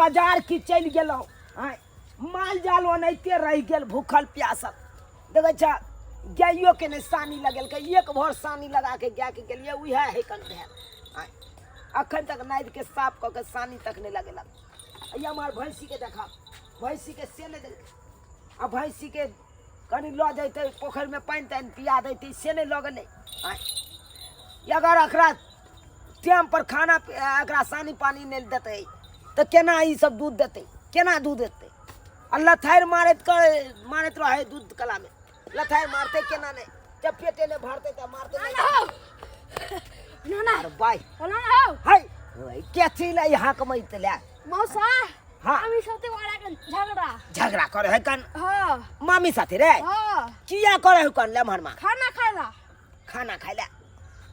बाजार की चलि गेलहुँ आँय माल जाल ओनाहिते रहि गेल भूखल प्यासल। देखै छ गाइयो के नहि सानी लगेलकै, एक भर सानी लगा के गायके गेलियै उएह हेकन भेल। आँय अखन तक नादि के साफ कऽ के सानी तक नहि लगेलक। आ हमर भैंसी के देखब, भैंसी के से नहि देलकै। आ भैंसी के कनि लऽ जैतै पोखरिमे पानि तानि पिया दैतै से नहि लऽ गेलै। आँय अगर एकरा टाइम पर खाना एकरा सानी पानी नहि देतै तऽ केना ई सब दूध देतै, केना दूध देतै? आ लथारि मारैत कर मारैत रहै दूध कलामे, लथारि मारतै केना नहि? जब पेटे नहि भरतै तऽ मारतै नहि। ना ना अरे बाय ना ना हो हाय के चीज लै हाक मइत ले मौसा। हाँ। मामी साथे वाला कन झगड़ा झगड़ा करे है कन। हाँ। मामी साथे रे। हाँ। किया करे है कन ले मरमा? खाना खाइला। खाना खाइला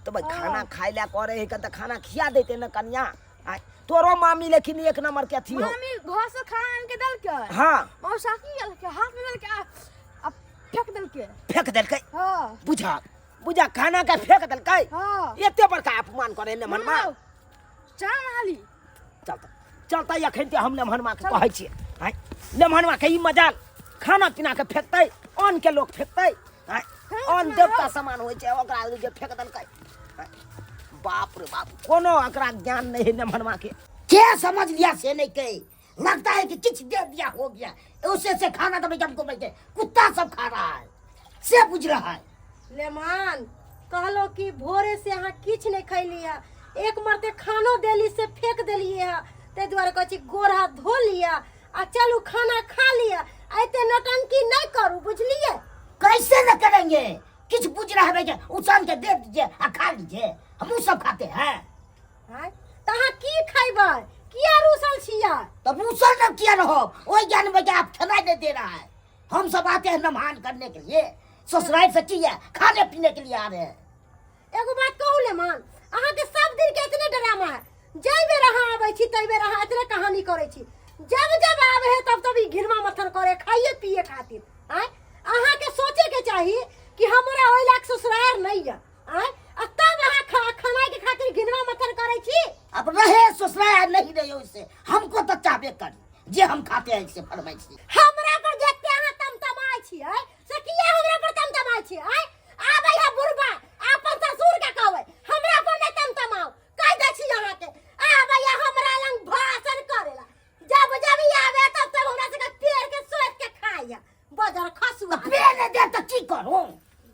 तो भाई हाँ। खाना खाइला करे है कन त खाना खिया देते न कन्या। आ तोरो मामी लेकिन एक नंबर के अथी हो। मामी घर से खाना आन के देलके। हाँ। मौसा की गेलके हाथ में देलके आ फेंक देलके। फेंक देलके। हाँ। बुझा बुझा खाना के फेंक देलके। हाँ। एते बड़का अपमान करे ने मनमा। चल नहाली। चल चल त अखन ते हम लेमहनमा के कहै छियै। आँय लेमहनमा के ई मजाल खाना पीना के फेंकतै, अन्न के लोक फेंकतै। आँय अन्न देवता समान होइ छै, ओकरा जे फेंक देलकै। आँय, बाप रे बाप, कोनो एकरा ज्ञान नहीं है लेमहनमा के। के समझ लिया से नहीं के लगता है कि किछ दे दिया हो गया, उसे से खाना तो हमको बैठे कुत्ता सब खा रहा है से बुझ रहा है। लेमान कहलो कि भोरे से अहाँ किछ नहीं खैली है, एक मरते खानो देली से फेंक देलिए है, ताहि दुआरे कहै छी गोर हाथ धो लिअ आ चलू खाना खा लिअ, एते नौटंकी नहीं करू, बुझलिए? कैसे न करेंगे, किछ बुझ रहा है कि उसान के दे दीजिए आ खा लीजिए, हम उ सब खाते हैं। हाँ? त अहाँ की खैबै, किया रूसल छियै? तो रूसल न किया रहो, ओहि ज्ञान में आप खेनाइ नहीं दे रहा है। हम सब आते हैं नमहान करने के लिए, ससुराल से की है खाने पीने के लिए आ रहे हैं। एगो बात कहू लेमान, अहाँ के सब दिन के इतने ड्रामा है, जै बेर अहाँ आबै छी तै बेर अहाँ इतने कहानी करै छी, जब जब आबै है तब तब ई घिरमा मथन करे खाइए पिए खातिर। आँय अहाँ के सोचे के चाही कि हमरा ओहि लायक ससुराल नहीं है। आँय आ तब अहाँ खाना के खातिर घिनमा मथन करै छी। अब रहे ससुराल नहीं रहे उसे हमको तो चाहबे करी, जे हम खाते हैं से फरमाइश छी। हमरा पर जते अहाँ तमतमाय छियै से किया हमरा पर तमतमाय छियै? आँय आबै है बुढ़बा अपन ससुर के कहबै हमरा पर नहीं तमतमाउ, कहि दै छी अहाँ के। आबै है हमरा लंग भाषण करेला, जब जब ई आवे तब तब हमरा सबके पेड़ के सोच के खाइया बजर खसुआ। तो पेड़ नहीं दे तो की करू?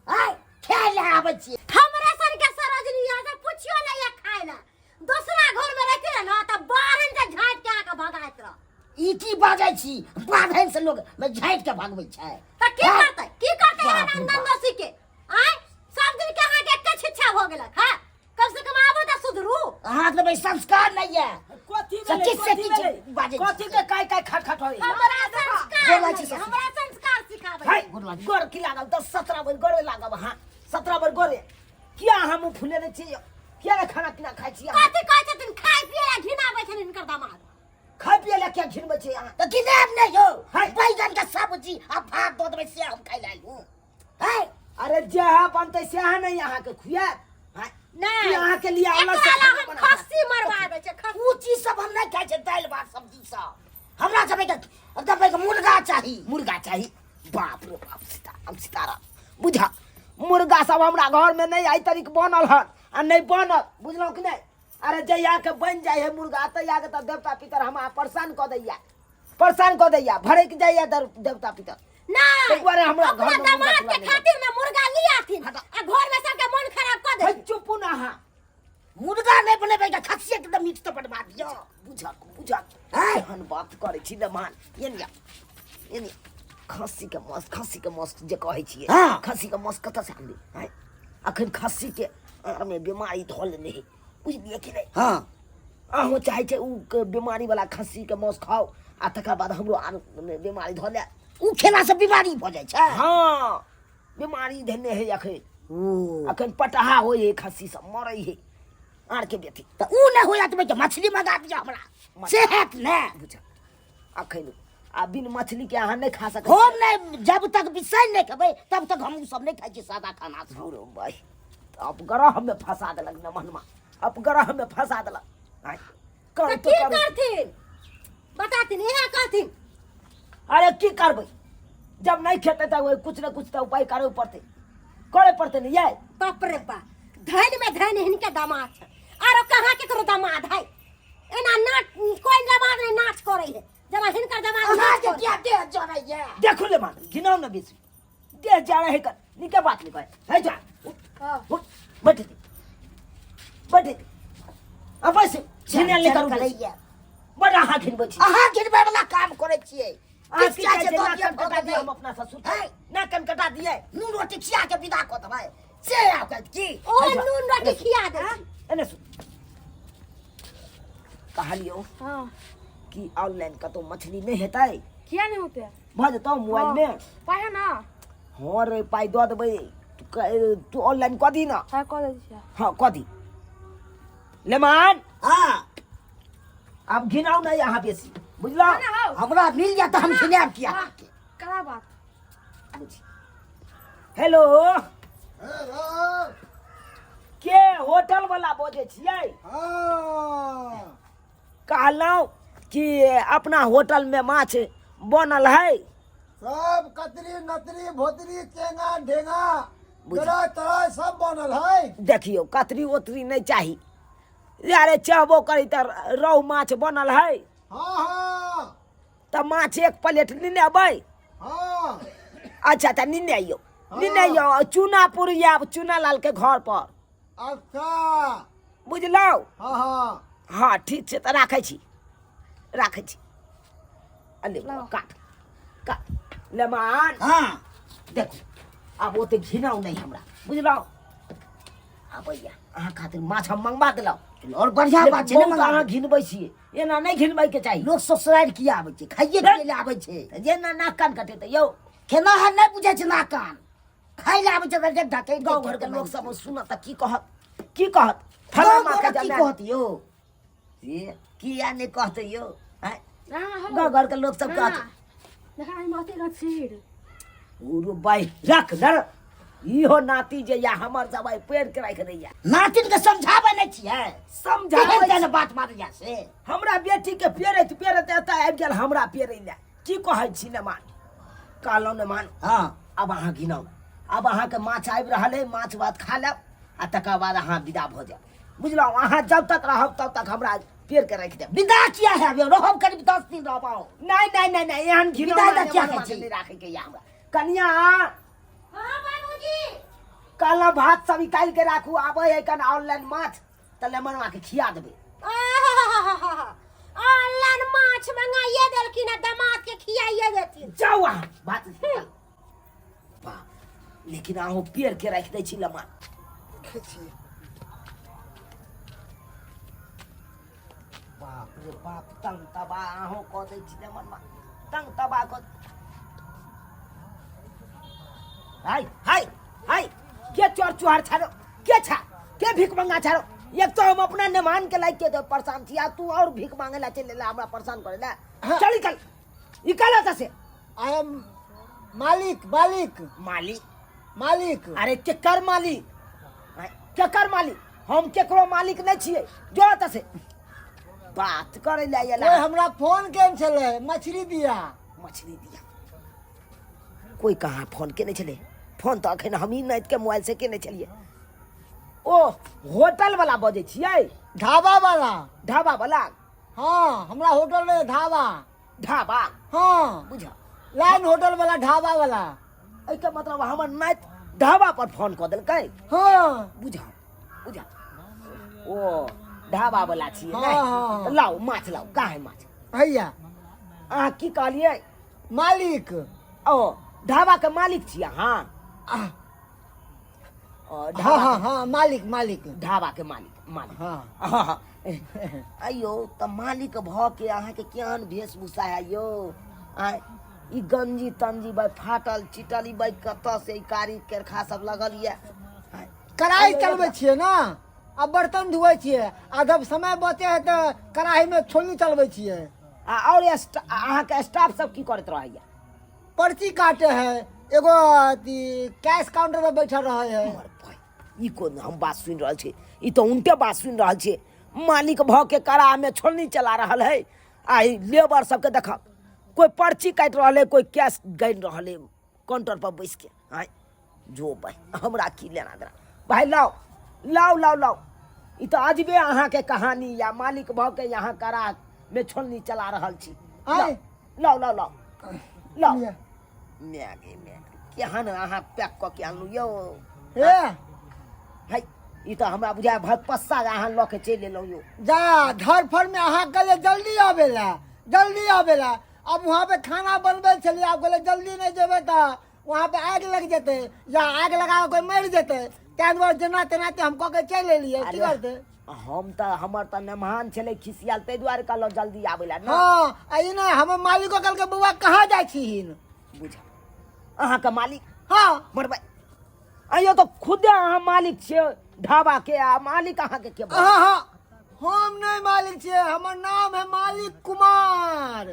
आँय खाय ले आबै छी। हमरा सन के सरोजनी यहाँ से पुछियो नहीं है खाय ला, दोसरा घर में रहते रहे ना तब बारन से झाँट के आके भगाइत रह। ई की बाजै छी, बाधन से लोग झाँट के भगबै छै। त की हाँ? करतै, की करतै बाप एहन रे बाप। नंदोसी के? आँय सब दिन के अहाँ के एके छिच्छा भऽ गेलक। हाँ कम से कम आबो त सुधरू। अहाँ के भाई संस्कार नहीं है। कथी से भेलै, किछ से कथी किछ भेलै? बाजै छी। कथी के काय काय खटखट होइया? हमरा संस्कार बोलै छी नहीं, ससुर। हमरा संस्कार सिखाबै। हाय, गोर की लागल 10-17 बेर गोरे लागब। हाँ 17 बेर गोरे किया अहाँ मुँह फुलेने छी? किया ने खाना पीना खाइ छी अहाँ? कथी कहै छथिन खाय पिए ला घिनाबै छथिन हिनकर दामाद। खाय पिए ला किया घिनबै छी अहाँ? तऽ घिनायब नहि यौ, हाय। बैगन के सब्जी आ भात दऽ देबै से हम खाइ लए आयलहुँ। हाय। अरे जएह बनतै सएह नहि अहाँके खुआयत। हाय। नहि। की अहाँके लिए अलग से एकरा ला खाना हम बनाबै? खस्सी मरवा दै छै, खस्सी। ओ चीज सब हम नहि खाइ छियै, दालि भात सब्जी सब। हमरा सबके एकदम मुर्गा चाही। मुर्गा चाही? बाप रे बाप, सीताराम सीताराम। बुझा मुर्गा सब हमरा घर में नहीं आई तरीक बनल हन आ नहीं बनल, बुझलहुँ कि नहीं? अरे जहिया के बन जाए है मुर्गा तहिया के तब देवता पितर हमरा परेशान कऽ दैया, परेशान कऽ दैया, भड़क जाइया देवता पितर। नहीं, ताहि दुआरे हमरा अपना घर में मुर्गा दामाद तुर्गा के नहीं खातिर ना मुर्गा लियाथिन हटा। आ घर में सबके मन खराब कऽ हे, देथिन। चुप ना अहाँ। मुर्गा नहीं बनेबै तऽ खस्सी के मीट तऽ बनवा दियौ। बुझक बुझक हैं? एहन बात करै छी ने मान, ये निया, ये निया। खस्सी के मांस, खस्सी के मांस जे कहै छियै, हाँ। खस्सी के मांस कतऽ से आनबै? हैं? अखन खस्सी के आर में बीमारी धऽ लेने है, बुझलियै कि नहि? हाँ। अहूँ चाहै छै उ के बीमारी वाला खस्सी के मांस खाउ आ तकर बाद हमरो आर में बीमारी धऽ ले। उ खेला से बीमारी भऽ जाइ छै? हाँ, बीमारी धेने है अखन। ओ। अखन पटहा होइ है, खस्सी सब मरै है आर के बेटी। तऽ उ नहि होयत तऽ मछली मंगा दिअ हमरा, से हैत ने? बुझ अखन आ बिन मछली के अहाँ नहीं खा सकै हम नहीं, जब तक बिसैन नहीं खेबै तब तक हम उ सब नहीं खाइ छी सादा खाना सब। अरे भाई, अपग्रह में फंसा देलक न मनमा, अपग्रह में फंसा देलक। आँय, तऽ करू की तऽ करू। करथिन? बताथिन इहे कहथिन। अरे की करबै, जब नहीं खेतै तऽ कुछ न कुछ तऽ उपाय करे पड़तै, करे पड़तै ने ये। बाप रे बाप, धन में धन हिनके दामाद छै, आरो कहाँ केकरो दामाद है एना नाच? कोई दामाद नहीं नाच करे है जेना हिनकर दामाद अहाँ नाच के करे। किया देह जरैया? देखू ले मान, घिनाउ ने बेसी, देह जा रहे कर नीके बात नहीं कहे है। जा उठ, हाँ। उठ, बैठ दे, बैठ दे। अब ऐसे घिनायल नहीं करू बेसी। करैया। बड़ अहाँ घिनबै छी। अहाँ गिरबै वाला काम करै छियै। अहाँ किछु की चाहै छै छियै? दऽ नाक दिअ, कान कटा भऽ दिअ गेलै। हम अपना ससुर के हैं? नाक कान कटा दिए? नून रोटी खिया के विदा कऽ देबै से आब कहत की? ओ नून रोटी खिया दे छी। एने सुन, कहलियौ हाँ। कि ऑनलाइन कतौ मछली नहि हेतै? किया नहीं होते? भऽ जेतौ मोबाइल में? पाइ है ना? हँ रे, पाइ दऽ देबै। तू तू ऑनलाइन कऽ दी ना। हाँ, कऽ दै छियै। हाँ, कऽ दी। लेमान। हाँ। आब घिनाउ नहि अहाँ बेसी, बुझलहुँ? ना हौ। हमरा मिल जायत तऽ हम खिलायब किया अहाँके? करा बात। हेलो। हेलो। के होटल वाला बजै छियै? हाँ। कहलहुँ कि अपना होटल में माछ बनल है? सब कतरी नतरी भोतरी चेंगा ढेंगा बुझ- गरय तरय सब बनल है। देखियौ, कतरी ओतरी नहि चाही। अरे चाहबो करी तऽ रहु माछ बनल है? हाँ हाँ। तऽ माछ एक प्लेट नेने अबै? हाँ। अच्छा, तऽ नेने अइयौ, नेने अइयौ। चूनापुर आयब, चूना लाल के घर पर। अच्छा। बुझलहुँ? हाँ हाँ। हाँ, ठीक छै, तऽ राखै छी, राखै छी। अले काट काट लेमान। हाँ। देखू, आब ओते घिनाउ नहि हमरा, बुझलहुँ? आबैया अहाँ खातिर माछ हम मंगवा देलहुँ। और बढ़िया बात छै ने। बहुत मंगा अहाँ घिनबै छियै, एना नहि घिनबैके चाही। लोक ससुरारि किया आबै छै? खाइए पिए लए आबै छै। तऽ जेना नाक कान कटेतै यौ। केना है नहि बुझै छै, नाक कान खाइ लए आबै छै तऽ ढकेल दै गाँव छै। घरके लोक सब सुनत तऽ की कहत, की कहत? गाँव फलाना के घरक की जमाए कहत यौ? से किया नहि कहतै यौ? आँय? हाँ, हौ। गाँव घरके लोक सब कहत। देखा, एहिमे अते गछीर। उरु बाई, रख धर। इहो नाती जे या हमर जमाई पेड़ के राखि दैया। नातिन के समझाबै नहि छियै? समझाबै केहन तेहन बात मारैया से। हमरा बेटी के पेरैत पेरैत एतऽ आबि गेल हमरा पेरै लए। की कहै छी ने मान, कहलहुँ ने मान। हाँ। आब अहाँ घिनाउ, आब अहाँके माछ आबि रहल अइ, माछ भात खा लेब आ तकर बाद अहाँ विदा भऽ जायब, बुझलहुँ? अहाँ जब तक रहब तब तक हमरा पेड़ के राखि देब। विदा किया है? रहब, करीब 10 दिन रहब आउ। नहीं नहीं नहीं नहीं, एहन घिनौना विदा तऽ किया नेमान कहै छी? नहि राखैके यऽ हमरा। कनिया। हाँ बाबूजी। कहलहुँ भात सब निकालि के राखू, आबै है कन ऑनलाइन माछ तऽ लेमनवा के खिया देबै। ऑनलाइन माछ मंगाइए देलखिन आ दामाद के खियाइए देथिन। जाउ अहाँ भात निकालू। बाप, लेकिन अहूँ पेड़ के राखि दै छी लेमन। बाप रे बाप, तंग तबाह अहूँ कऽ दै छी लेमनवा, तंग तबाह कऽ। हाय हाय हाय, के चोर चुहार छारो? के छा, के भीख मंगा छारो? एक तो हम अपना नेमान के लाइक के तो परेशान छी आ तू और भीख मांगे ला चल ला, हमरा परेशान करे ला। चल निकल, निकल एतऽ से। I am मालिक, मालिक। मालिक? मालिक। अरे केकर मालिक? आँय, केकर मालिक? हम केकरो मालिक नहीं छियै, जो एतऽ से। बात करे ला कोई आयल। हमरा फोन केने छलै, मछली दिया। मछली दिया? कोई कहाँ फोन केने छलै? फोन तऽ अखन हमही नाति के मोबाइल से केने छलियै। ओ होटल वाला बजै छियै? ढाबा वाला। ढाबा वाला? हाँ, हमरा होटल में ढाबा। ढाबा? हाँ। बुझ। लाइन होटल वाला, ढाबा वाला। एहिके मतलब हमर नाति ढाबा पर फोन कऽ देलकै? हाँ। बुझ बुझ, ओ ढाबा वाला छियै? हाँ, नहि? हाँ। तऽ लाउ माछ, लाउ। कहाँ है माछ? भैया। अहाँ की कहलियै? मालिक। ओ ढाबा के मालिक छियै अहाँ? आह, ओ हाँ। ढाबा हाँ हाँ, मालिक मालिक। ढाबा के मालिक, मालिक। हाँ। हाँ, अयो तऽ मालिक भऽ के अहाँके केहन वेशभूषा है यौ? आँय, ई गंजी तंजी बाइ फाटल चिटल, ई बाइ कतऽ से ई कारी केरखा सब लगल यऽ? आँय, कढ़ाई चलबै छियै ने, आ बर्तन धोबै छियै, आ जब समय बचे है तऽ कढ़ाई में छोलनी चलबै छियै। आ आओर अहाँके स्टाफ सब की करैत रहैया? पर्ची काटे है, एगो अथी कैश काउंटर पर बैठल रहे है। हमर भाई, ई कोन हम बात सुनि रहल छी? ई तऽ उनटे बात सुनि रहल छी। मालिक भऽ के कड़ामे छोलनी चला रहल है। आ ई लेबर सबके देखब कोइ पर्ची काटि रहल है कोइ कैश गनि रहल है काउंटर पर बैस के आँय जो भाइ हमरा की लेना देना भाइ लाउ लाउ लाउ लाउ ई तऽ अजबे अहाँके कहानी या मालिक भऽ के यहाँ कड़ा मे छोलनी चला रहल छी आँय। लाउ लाउ लाउ लाउ लिअ। माय गे माय गे, केहन अहाँ पैक कऽ के अनलहुँ यौ हे है ई तऽ हमरा बुझाय भतपस्सा अहाँ लऽ के चलि एलहुँ यौ जा धरफड़ में अहाँ कहलियै जल्दी आबे ला जल्दी आबे ला। अब वहाँ पे खाना बनबै छलियै, आब कहलियै जल्दी नहि जेबै तऽ वहाँ पे आगि लागि जेतै या आगि लगा कऽ कोइ मरि जेतै, ताहि दुआरे जेना तेना ते हम कऽ के चलि एलियै। की अरे करतै हम तऽ हमर तऽ मेहमान छलै खिसियाल, ताहि दुआरे कहलहुँ जल्दी आबै लए ना। हँ, आ ई नहि हमर मालिको कहलकै बौआ कहाँ जाइ छीहिन। बुझ अहाँके मालिक? हँ। मरबै अइयो तऽ खुदे अहाँ मालिक छियै ढाबा के, आ मालिक अहाँके के? हाँ हाँ, हम नहीं मालिक छियै, हमर नाम है मालिक कुमार।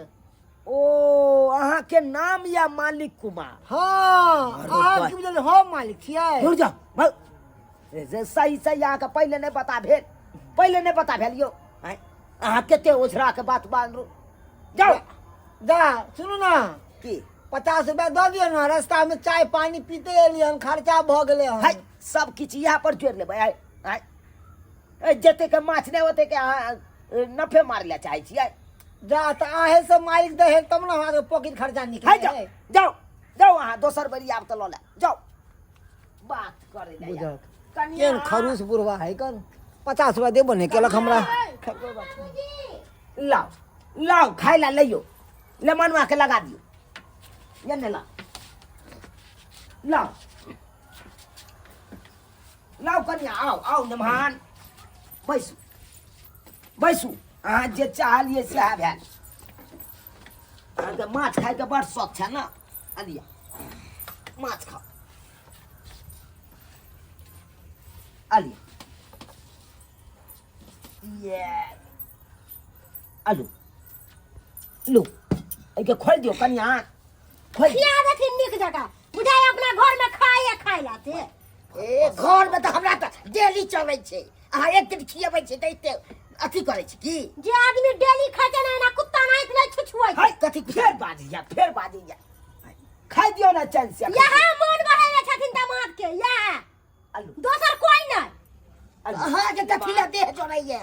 ओ अहाँके नाम या मालिक कुमार? हाँ। अरे अहाँ भाई। की बुझलियै हम मालिक छियै? दूर जाओ भाग। ए, जे सही सही अहाँके पहिले नहि पता भेल, पहिले नहि पता भेल यौ। आँय, अहाँ कते ओझरा के बात बानरू, जाओ। जा सुनू ना। की? 50 रुपया दऽ दियौ ने, रास्ता में चाय पानी पीते एलियै हन, खर्चा भऽ गेलै हन। है सब किछु इएह पर जोड़ि लेबै। आइ आइ ए, जते के माछ नहि ओते के अहाँ नफे मारै लए चाहै छियै। जा तऽ अहें सब मालिक दै है तब ने अहाँके पॉकेट खर्चा निकले है। जाओ जाओ जाओ, अहाँ दोसर बेरी आब तऽ लऽ ले जाओ, बात करै लए। बुझक कनिया केहन खरूस बुढ़वा है कन, 50 रुपया देबो नहि केलक हमरा। लाओ लाओ खाय ला लइयो, ले मनुआ के लगा दियो, ये ने लाओ लाओ लाओ। कनिया आओ आओ, मेहमान बैसू बैसू। अहाँ जे चाहलियै सएह भेल। अहाँके माछ खायके बड़ शौक छै ने? अलिया माछ खाउ, अलिया ये आलू लू, एहिके खोलि दियौ कनिया, खोलि दियौ। खिया देथिन नीक जकाँ, बुझाइ अपना घर में खाए खाए लाते। ए घर में तऽ हमरा तऽ डेली चलै छै, अहाँ एक दिन खियबै छै तऽ एते अथी करै छै की? जे आदमी डेली खाइ छै ने एना कुत्ता नाहित नहि छुछुआइ छै। है कथी? फेर बाजैया, फेर बाजैया। खाइ दियौ ने चैन से। यह मोन बढ़ेने छथिन दामाद के, यह आलू दोसर कोई नहीं। आलू अहाँके कथी लए देह जोड़ैया?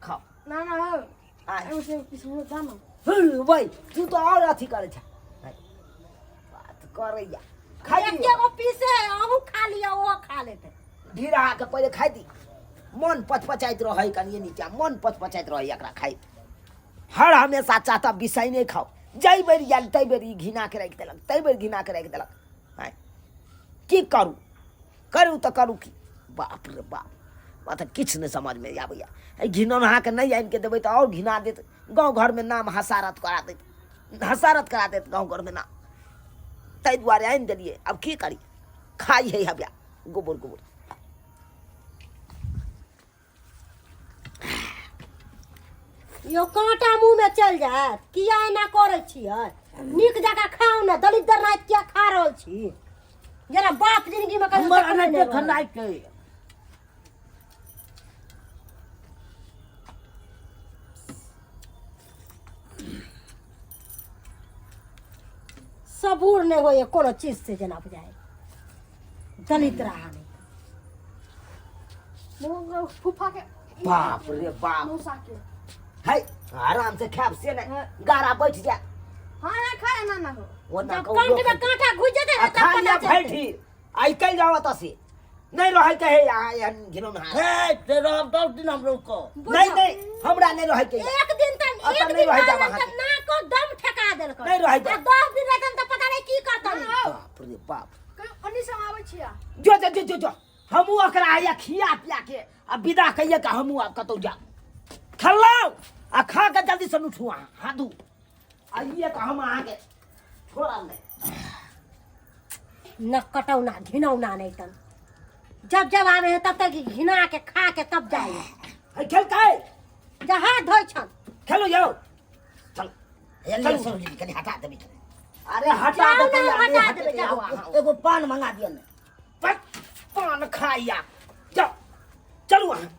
खाओ। ना ना हो। आय। एगो से किछु जानो। हु, वही तू तो और अथी करै छ, बात करैया। खाइ एक दियौ। एगो पीसे है, अहूँ खा लिअ ओहो खा लेते। ढीरा के पहिले खाइ दी, मन पचपचाइत रहै कनिए नीचा, मन पचपचाइत रहै एकरा खाइ। हर हमेशा चाहता बिसाइ नहि खाओ। जाहि बेर आयल ताहि बेर ई घिना के राखि देलक, ताहि बेर घिना के राखि देलक। आँय की करू, करू तऽ करू की? बाप रे बाप, हमरा तऽ किछु नहि समझमे आबैए। एहि घिनौनाके नहि आनि के देबै तऽ आओर घिना देत, गाँव घरमे नाम हसारत करा देत, हसारत करा देत गाँव घरमे नाम। ताहि दुआरे आनि देलियै। आब की करी, खाइ है हव्या गोबर गोबर। यो कांटा मुंह में चल जायत। किया एना करै छियै? नीक जकाँ खाउ ने, दलिदर राति किया खा रहल छी? जेना बाप जिंदगी में कहियो हमर देखने एनाहिते नहि रहल। खेनाइ के सबूर नहि होइए कोनो चीज से, जेना बुझाइ दलित रहा नहि। फूफा के बाप रे बाप, मौसा के है आराम से खायब से नहीं, गारा बैठ जाए। हाँ हाँ, खा ना ना हो। ओना जब कहू कंठ में कांटा घुस जेतै आ ने तब खा लिया पता चलतै। भैठी आई कल जाओ त से नहीं रहै के है यहाँ एहन घिनौना। हे ते रहब 10 दिन हम रुको। नहीं नहीं, हमरा नहीं रहै के। एक दिन त अतऽ एक नहि दिन रहै जाब रहलन त अहाँके। नाको दम ठेका देलकै। नहि रहै जाब। आ 10 दिन रहतन त पता नहि की करतन। बाप रे बाप। कनी से आबै छिया। जो जो जो जो जो, हमहूँ ओकरा आया खिया पिया के आ विदा कहिए के हमहूँ आब कतौ जा खेलहुँ आ खा के जल्दी से उठू अहाँ हाथ धू आ ये के हम अहाँके छोड़ल नहि। न कटौना घिनौना नहीं तन, जब जब आवे है तब तक घिना के खा के तब जाए। है खेलकै जा हाथ धोइ छन। खेलू यौ, चल। चल सरोजी कनी हटा देबै। अरे हटा जाउ देतै ने, आ नहि हटा हटेतै, देबै, जाउ। आउ अहाँ। एगो पान मंगा दिअ ने। पान खाइया, जाओ चलू अहाँ,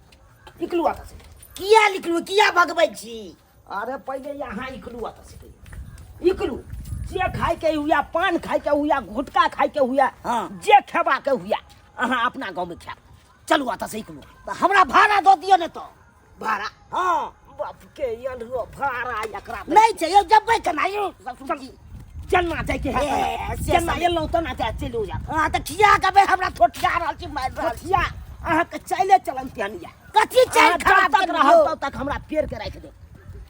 निकलू अतऽ से। किया निकलू, किया भगबै छी? अरे पहिले यहाँ इकलू अतऽ से पहिले इकलू जे खाइके हुआ पान खाइके हुआ गुटका खाइके हुआ हाँ। जे खेबाके हुआ अहाँ अपना गाँवमे खायब चलू अतऽ से इकलू तऽ हमरा भाड़ा दऽ दिअ ने तऽ भाड़ा हँ बाप के अनरो भाड़ा एकरा नहि छै यौ जबै केना यौ ससुर जी चलना जाइके है ए, से चलना सब- एलहुँ तना जाय चलि जायब हँ तऽ खिया के हमरा थोठिया रहल छी मारि रहल छी थोठिया अहाँके चले चलन तेहन यऽ कथी चालि अहाँ खराब जब तक केलहुँ रहब यौ? तब तक हमरा पेड़ के राखि देब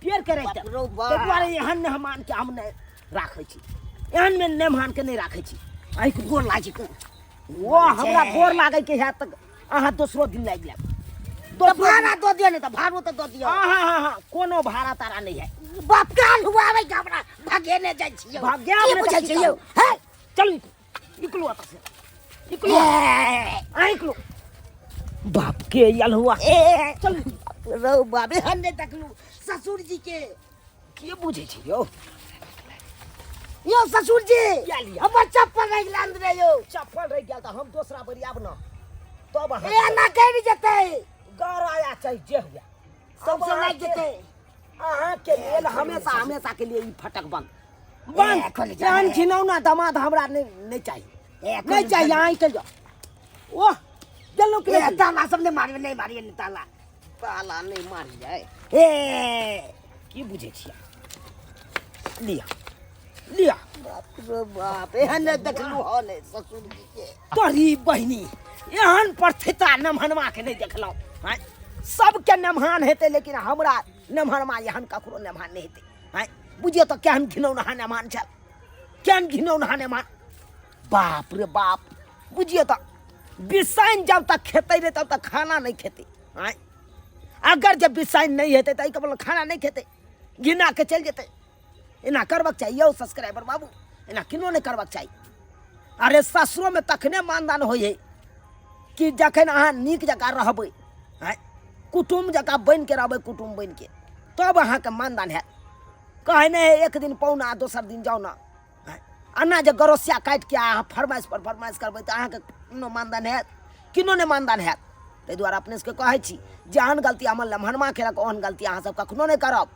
पेड़ के राखि बाप देब रौ बाप। ताहि दुआरे एहन मेहमान के हम नहि राखै छी एहन मे मेहमान के नहि राखै छी आँखि गोर लागै छै ओ हमरा गोर लागै के हैत तऽ अहाँ दोसरो दिन लागि जायब तऽ दोसरो भाड़ा दऽ दिअ ने तऽ भाड़ो तऽ दऽ दिअ हाँ हाँ हाँ हाँ कोनो भाड़ा ताड़ा नहि है बाप काल हुआ आबै के हमरा भगेने जाइ छी यौ भगायब की नहि तऽ बुझै की छी यौ करब? हैं चलू निकलू एतऽ से निकलू ए, अहाँ निकलू बाप के आयल हुआ ए, चलू रौ बाप एहन नहि देखलू ससुर जी के के बुझै छी यौ यौ ससुर जी क्या लिया? हमर चप्पल रहि गेल अंदरे यौ चप्पल रहि गेल तऽ हम दोसरा बेरी आब न तब अहाँ ए ना करि जेतै गौर आया चाहे जे हुआ सबसे अब लागि जेतै अहाँके लेल हमेशा हमेशा के लिए ई फटक बंद बंद ए, खोलि जा। एहन घिनौना दामाद हमरा नहि नहि चाही ए, नहीं चाहिए यहाँ चल जाओ ओह गेलहुँ कि ए, नहीं ताला सब नहि मारियो नहि मारियो नहि ताला ताला नहि मारियै ए की बुझै छियै लिअ लिअ बाप रे बाप एहन नहि देखलहुँ हन ससुर जी के तोरी बहिनी एहन परथिता नमहनमा के नहि देखलहुँ आँय सबके नमहान हेतै लेकिन हमरा नमहनमा एहन ककरो नमहान नहि हेतै आँय बुझियौ तऽ केहन घिनौना नमहान छल केहन घिनौना नमहान बाप रे बाप बुझियौ तऽ बिसाइन जब तक खेतै नहि तब तक खाना नहि खेतै आँय अगर जब बिसाइन नहि हेतै तऽ एहिके मतलब खाना नहि खेतै घिना के चलि जेतै एना करबाक चाही यौ सब्सक्राइबर बाबू एना किनो नहि करबाक चाही अरे ससुरोमे तखने मानदान होइ हइ कि जखन अहाँ नीक जकाँ रहबै आँय कुटुम्ब जकाँ बनिके रहबै कुटुम्ब बनिके तब अहाँके मानदान हैत कहै नहि हइ एक दिन पौना दोसर दिन जाउ ना आँय एना जे गरोसिया काटिके अहाँ फरमाइश पर फरमाइश करबै तऽ अहाँके कोनो मानदान हैत किनो नहि मानदान हैत ताहि दुआरे अपने सबके कहै छी जेहन गलती हमर लम्हनमा केलक ओहन गलती अहाँ सब कखनो नहि करब।